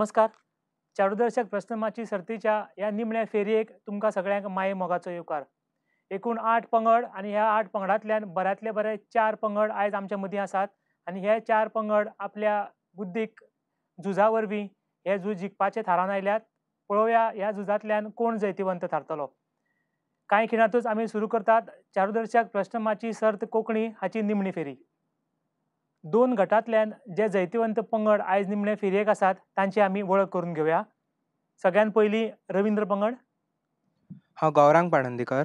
नमस्कार. चारुदर्शक प्रश्नमाची सर्तीच्या ह्या निमण्या फेरयेक तुमकां सगळ्यांक माये मोगाचो येवकार. एकूण 8 पंगड आनी ह्या 8 पंगडांतल्यान बऱ्यांतले बरे 4 पंगड आयज आमच्या मदीं आसात आनी हे 4 पंगड आपल्या बुद्दीक झुजा वरवीं हे झूज जिखपाचे थारावन आयल्यात. पळोवया ह्या झुजांतल्यान कोण जैतिवंत थारतलो. कांय खिणांतूच आमी सुरू करतात चारुदर्शक प्रश्नमाची सर्त कोंकणी हाची निमणी फेरी. 2 गटांतल्यान जे जैतिवंत पंगड आयज निमणे फेरयेक आसात तांची आमी वळख करून घेवया. सगळ्यान पयलीं रवींद्र पंगड. हांव गौरांग पाणंदीकर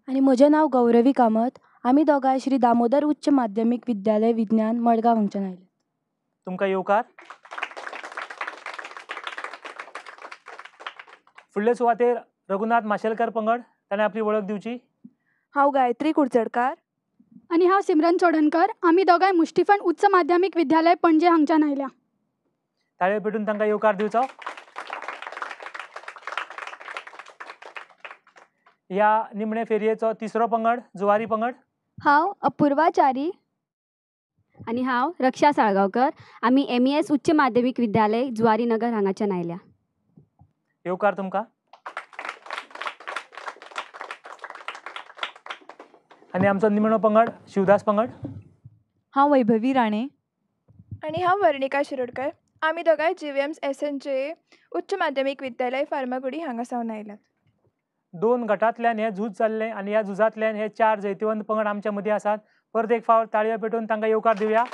आनी म्हजें नांव गौरवी कामत. आमी दोगांय श्री दामोदर उच्च माध्यमीक विद्यालय विज्ञान मडगांव हांगच्यान आयले. तुमकां येवकार. फुडले सुवातेर रघुनाथ माशेलकर पंगड, ताणें आपली वळख दिवची. हांव गायत्री कुडचडकार आनी हांव सिमरन चोडणकर. आमी दोगांय मुष्टिफंड उच्च माध्यमीक विद्यालय पणजे हांगच्यान आयल्या. ताळयो पेटून तांकां येवकार दिवचो. ह्या निमणे फेरयेचो तिसरो पंगड जुवारी पंगड. हांव अपूर्वा च्यारी आनी हांव रक्षा साळगांवकर. आमी MES उच्च माध्यमीक विद्यालय जुवारी नगर हांगाच्यान आयल्या. येवकार तुमकां. आनी आमचो निमणो पंगड शिवदास पंगड. हांव वैभवी राणे आनी हांव वर्णिका शिरोडकर. आमी दोगांय GVMS SNJ उच्च माध्यमीक विद्यालय फार्मागुडी हांगा सावन आयल्यात. 2 गटांतल्यान हें झूज जाल्लें आनी ह्या झुजांतल्यान हे 4 जैतिवंत पंगड आमच्या मदीं आसात. परत एक फावट ताळयो पेटून तांकां येवकार दिवया.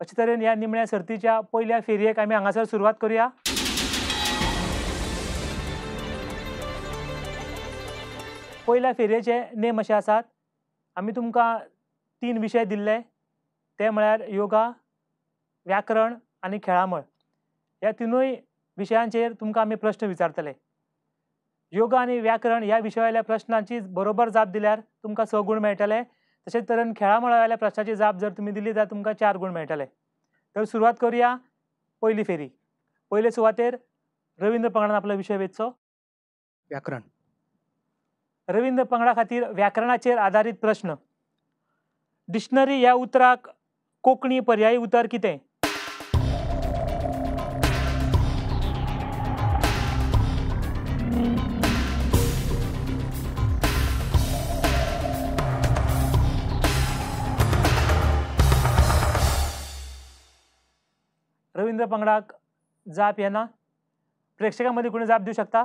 अशे तरेन ह्या निमण्या सर्तीच्या पयल्या फेरयेक आमी हांगासर सुरवात करुया. पयल्या फेरयेचे नेम अशे आसात. आमी तुमकां 3 विशय दिल्ले, ते म्हळ्यार योगा, व्याकरण आनी खेळामळ. ह्या 3 विशयांचेर तुमकां आमी प्रश्न विचारतले. योगा आनी व्याकरण ह्या विशयावेल्या प्रश्नांची बरोबर जाप दिल्यार तुमकां 6 गूण मेळटले. तशेंच तरेन खेळामळावेल्या प्रश्नाची जाप जर तुमी दिली जाल्यार तुमकां 4 गूण मेळटले. तर सुरवात करुया पयली फेरी. पयले सुवातेर रवींद्र पंगडान आपलो विशय वेंचचो. व्याकरण. रवींद्र पंगडा खातीर व्याकरणाचेर आदारीत प्रश्न. डिक्शनरी ह्या उतराक कोंकणी पर्यायी उतर कितें? रवींद्र पंगडाक जाप येना. प्रेक्षकां मदीं कोणी जाप दिवं शकता?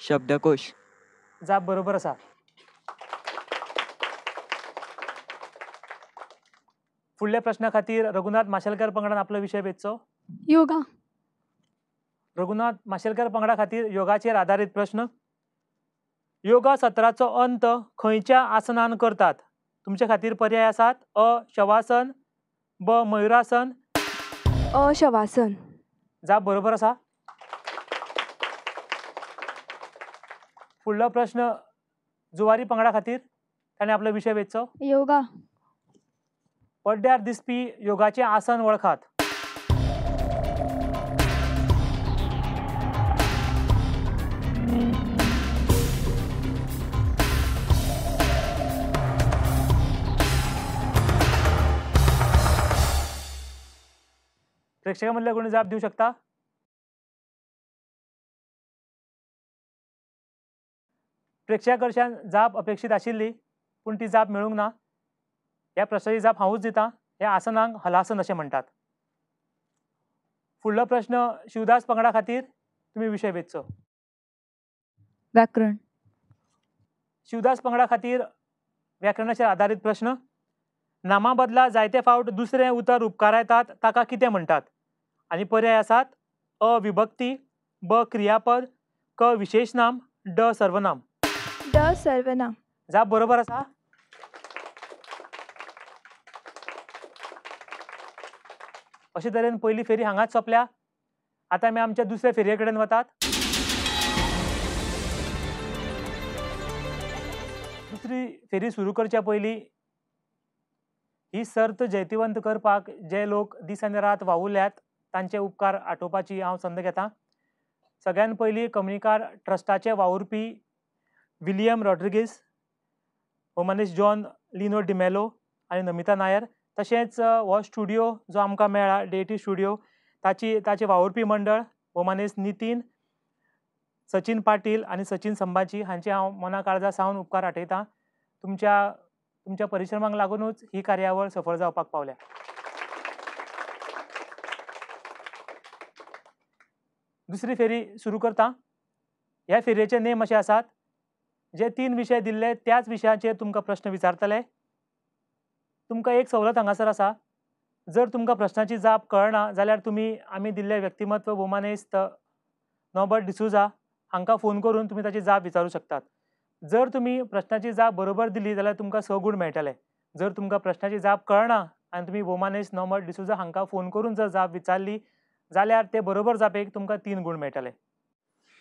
शब्दकोश. जाप बरोबर आसा. फुडल्या प्रश्ना खातीर रघुनाथ माशेलकर पंगडान आपलो विशय वेंचचो. योगा. रघुनाथ माशेलकर पंगडा खातीर योगाचेर आदारीत प्रश्न. योगा सत्राचो अंत खंयच्या आसनान करतात? तुमचे खातीर पर्याय आसात अ शवासन, ब मयुरासन. अ शवासन. जाप बरोबर आसा. फुडलो प्रश्न जुवारी पंगडा खातीर, ताणें आपलो विशय वेंचचो. योगा. पड्ड्यार दिसपी योगाचें आसन वळखात. प्रेक्षकां मदल्या कोणी जाप दिवं शकता? प्रेक्षकां कडच्यान जाप अपेक्षीत आशिल्ली पूण ती जाप मेळूंक ना. ह्या प्रश्नाची जाप हांवूच दितां. ह्या आसनांक हलासन अशें म्हणटात. फुडलो प्रश्न शिवदास पंगडा खातीर, तुमी विशय वेंचचो. व्याकरण. शिवदास पंगडा खातीर व्याकरणाचेर आदारीत प्रश्न. नामा बदला जायते फावट दुसरें उतर उपकारायतात ताका कितें म्हणटात? आनी पर्याय आसात अ विभक्ती, ब क्रियापद, क विशेशनाम, ड सर्वनाम. ड सर्वनाम. जाप बरोबर आसा. अशे तरेन पयली फेरी हांगाच सोंपल्या. आतां आमी आमच्या दुसऱ्या फेरये कडेन वतात. दुसरी फेरी सुरू करच्या पयलीं ही सर्त जैतिवंत करपाक जे लोक दीस आनी रात वावुरल्यात तांचे उपकार आठोवपाची हांव संद घेतां. सगळ्यान पयलीं कम्युनिकार ट्रस्टाचे वावुरपी विलियम रॉड्रिगीस, होमानीश जॉन, लिनो डिमेलो आनी नमिता नायर तशेंच हो स्टुडियो जो आमकां मेळ्ळा डेटी स्टुडियो ताचे वावुरपी मंडळ भोवमानेस्त नितीन, सचिन पाटील आनी सचिन संभाजी हांचे हांव मना काळजा सावन उपकार आठयतां. तुमच्या परिश्रमांक लागुनूच ही कार्यावळ सफळ जावपाक पावल्या. दुसरी फेरी सुरू करता. ह्या फेरयेचे नेम अशे आसात, जे 3 विशय दिल्ले त्याच विशयाचेर तुमकां प्रश्न विचारतले. तुमकां एक सवलत हांगासर आसा, जर तुमकां प्रश्नाची जाप कळना जाल्यार तुमी आमी दिल्ले व्यक्तिमत्व भोवमानेस्त नॉबर्ट डिसोजा हांकां फोन करून तुमी ताची जाप विचारूं शकतात. जर तुमी प्रश्नाची जाप बरोबर दिली जाल्यार तुमकां 6 गूण मेळटले. जर तुमकां प्रश्नाची जाप कळना आनी तुमी भोवमानेस्त नॉबर्ट डिसोजा हांकां फोन करून जर जाप विचारली जाल्यार ते बरोबर जापेक तुमकां 3 गूण मेळटले.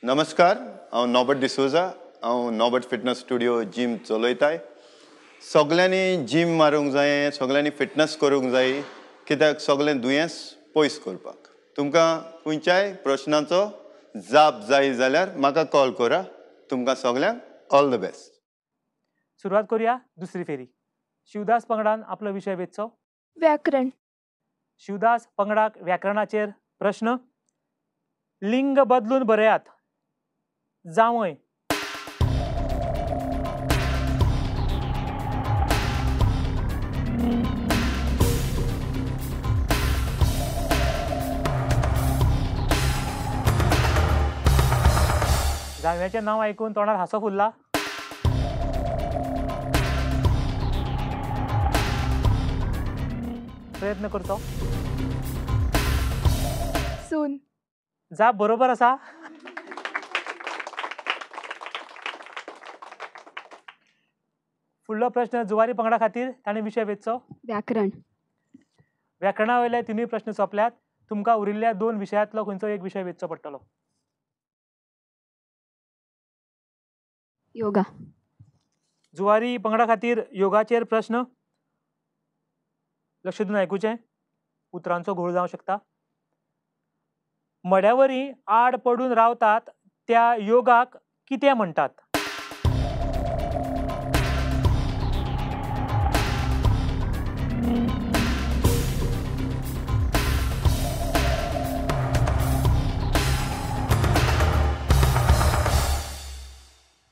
नमस्कार, हांव नॉबर्ट डिसोजा. हांव नॉबर्ट फिटनस स्टुडियो जीम चलयताय. सगल्यांनी जीम मारूंक जाय, सगल्यांनी फिटनस करूंक जाय, कित्याक सगळें दुयेंस पयस करपाक. तुमकां खंयच्याय प्रश्नाचो जाप जाय जाल्यार म्हाका कॉल करा. तुमकां सगल्यांक ऑल the best. सुरवात करूया दुसरी फेरी. शिवदास पंगडान आपलो विशय वेचचो. व्याकरण. शिवदास पंगडाक व्याकरणाचेर प्रश्न. लिंग बदलून बरयात. जावंय. जांवयाचें नांव आयकून तोंडार हांसो फुल्ला. प्रयत्न करचो. सून. जाप बरोबर आसा. फुडलो प्रश्न जुवारी पंगडा खातीर, ताणें विशय वेचचो. व्याकरण. व्याकरणा वयले 3 प्रश्न सोंपल्यात. तुमकां उरिल्ल्या 2 विशयांतलो खंयचो एक विशय वेचचो पडटलो. योगा. जुवारी पंगडा खातीर योगाचेर प्रश्न. लक्ष दिवन आयकुचें, उतरांचो घोळ जावं शकता. मड्यावरी आड पडून रावतात त्या योगाक कितें म्हणटात?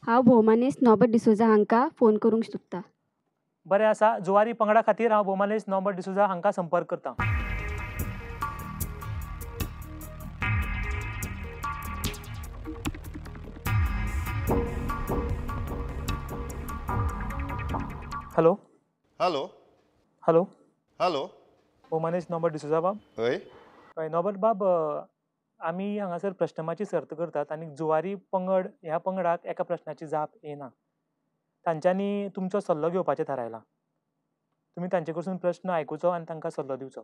हांव भोवमानेस्त नॉबर्ट डिसोजा हांकां फोन करूंक सोदता. बरें आसा. जुवारी पंगडा खातीर हांव भोवमानेस्त नॉबर्ट डिसोजा हांकां संपर्क करता. हॅलो. हॅलो. हॅलो. हॅलो. भोवमानेस्त नॉबर्ट डिसोजा बाब. हय. हय नॉबर्ट बाब, आमी हांगासर प्रश्नमाची सर्त करतात आनी जुवारी पंगड ह्या पंगडाक एका प्रश्नाची जाप येना. तांच्यांनी तुमचो सल्लो घेवपाचें थारायलां. तुमी तांचे कडसून प्रश्न आयकुचो आनी तांकां सल्लो दिवचो.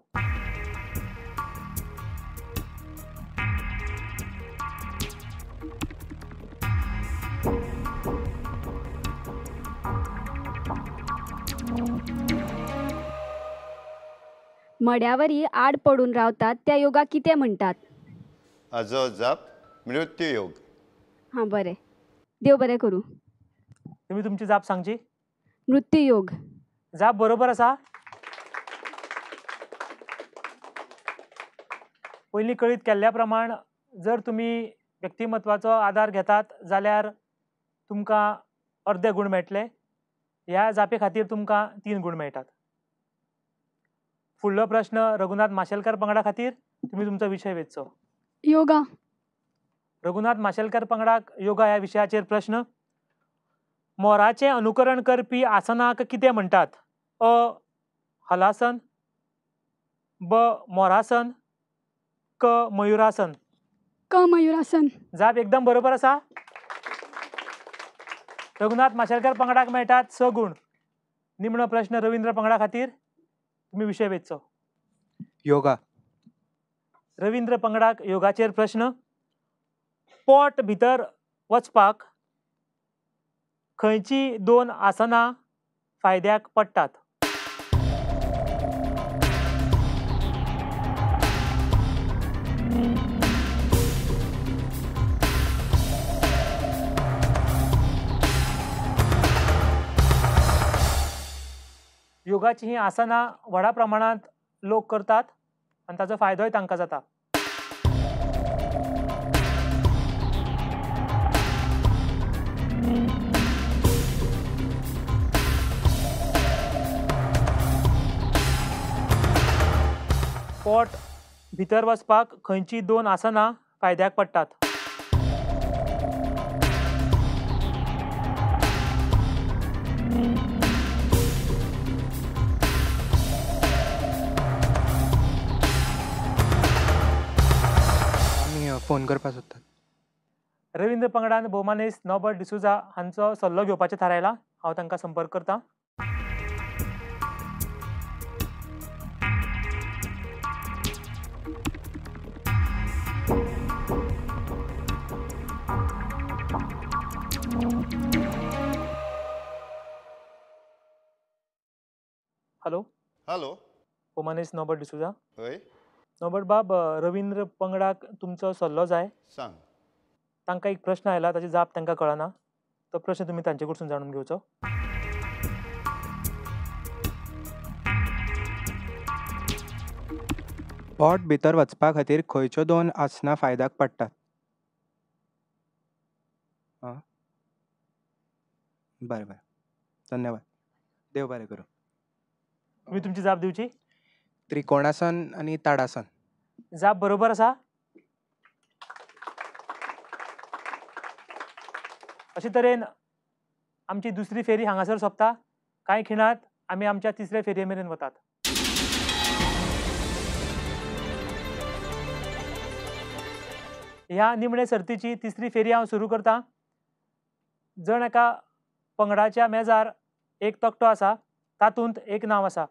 मड्यावरी आड पडून रावतात त्या योगा कितें म्हणटात? हाजो जाप मृत्यूयोग. हां बरें, देव बरें करूं. तुमी तुमची जाप सांगची. मृत्यूयोग. जाप बरोबर आसा. पयलीं कळीत केल्ल्या प्रमाण जर तुमी व्यक्तिमत्वाचो आदार घेतात जाल्यार तुमकां अर्दे गूण मेळटले. ह्या जापे खातीर तुमकां 3 गूण मेळटात. फुडलो प्रश्न रघुनाथ माशेलकर पंगडा खातीर, तुमी तुमचो विशय वेचचो. योगा. रघुनाथ माशेलकर पंगडाक योगा ह्या विशयाचेर प्रश्न. मोराचें अनुकरण करपी आसनाक कितें म्हणटात? अ हलासन, ब मोरासन, क मयुरासन. क मयुरासन. जाप एकदम बरोबर आसा. रघुनाथ माशेलकर पंगडाक मेळटात 6 गूण. निमणो प्रश्न रवींद्र पंगडा खातीर, तुमी विशय वेचचो. योगा. रवींद्र पंगडाक योगाचेर प्रश्न. पोट भितर वचपाक खंयची 2 आसनां फायद्याक पडटात? योगाची ही आसनां व्हडा प्रमाणांत लोक करतात आनी ताचो फायदोय तांकां जाता. पोट भितर वचपाक खंयची दोन आसनां फायद्याक पडटात? आमी फोन करपाक सोदतात. रवींद्र पंगडान भोवमानेस्त नॉबर्ट डिसोझा हांचो सल्लो घेवपाचें थारायलां. हांव तांकां संपर्क करतां. हॅलो. हॅलो, भोवमानेस्त नॉबर्ट डिसोझा. हय नॉबर्ट बाब, रवींद्र पंगडाक तुमचो सल्लो जाय. सांग. तांकां एक प्रश्न आयला, ताची जाप तांकां कळना. तो प्रश्न तुमी तांचे कडसून जाणून घेवचो. पोट भितर वचपा खातीर खंयच्यो दोन आसनां फायद्याक पडटात? आं, बरें बरें, धन्यवाद. देव बरें करूं. तुमी तुमची जाप दिवची. त्रिकोणासन आनी ताडासन. जाप बरोबर आसा. अशे तरेन आमची दुसरी फेरी हांगासर सोंपता. कांय खिणांत आमी आमच्या तिसऱ्या फेरये मेरेन वतात. ह्या निमणे सर्तीची तिसरी फेरी हांव सुरू करतां. जण एका पंगडाच्या मेजार एक तकटो आसा, तातूंत एक नांव आसा.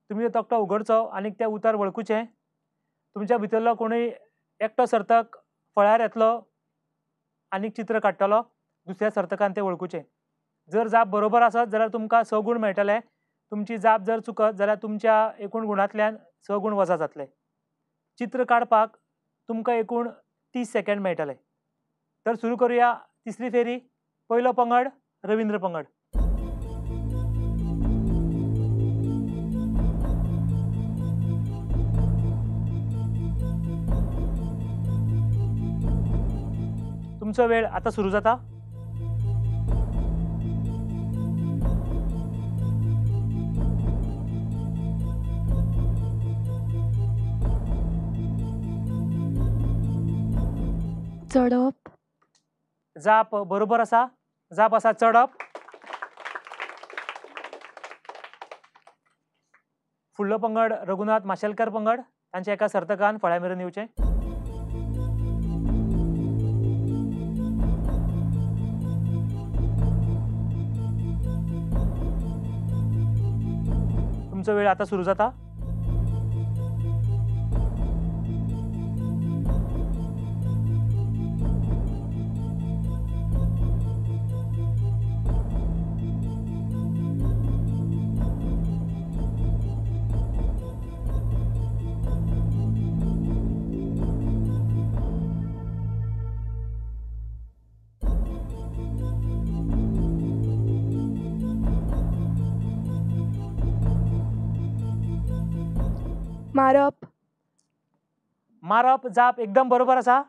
तुमी तो तकटो उगडचो आनी तें उतर वळखुचें. तुमच्या भितरलो कोणूय एकटो सर्तक फळ्यार येतलो आनी चित्र काडटलो, दुसऱ्या सर्तकान तें वळखुचें. जर जाप बरोबर आसत जाल्यार तुमकां 6 गूण मेळटले. तुमची जाप जर चुकत जाल्यार तुमच्या एकूण गुणांतल्यान 6 गूण वजा जातले. चित्र काडपाक तुमकां एकूण 30 सेकंड मेळटले. तर सुरू करूया तिसरी फेरी. पयलो पंगड रवींद्र पंगड. तुमचो वेळ आता सुरू जाता. चडप. जाप बरोबर आसा. जाप आसा चडप. फुडलो पंगड रघुनाथ माशेलकर पंगड. तांच्या एका सर्तकान फळ्या मेरेन येवचें. तुमचो वेळ आता सुरू जाता. मारप. मारप जाप एकदम बरोबर आसा.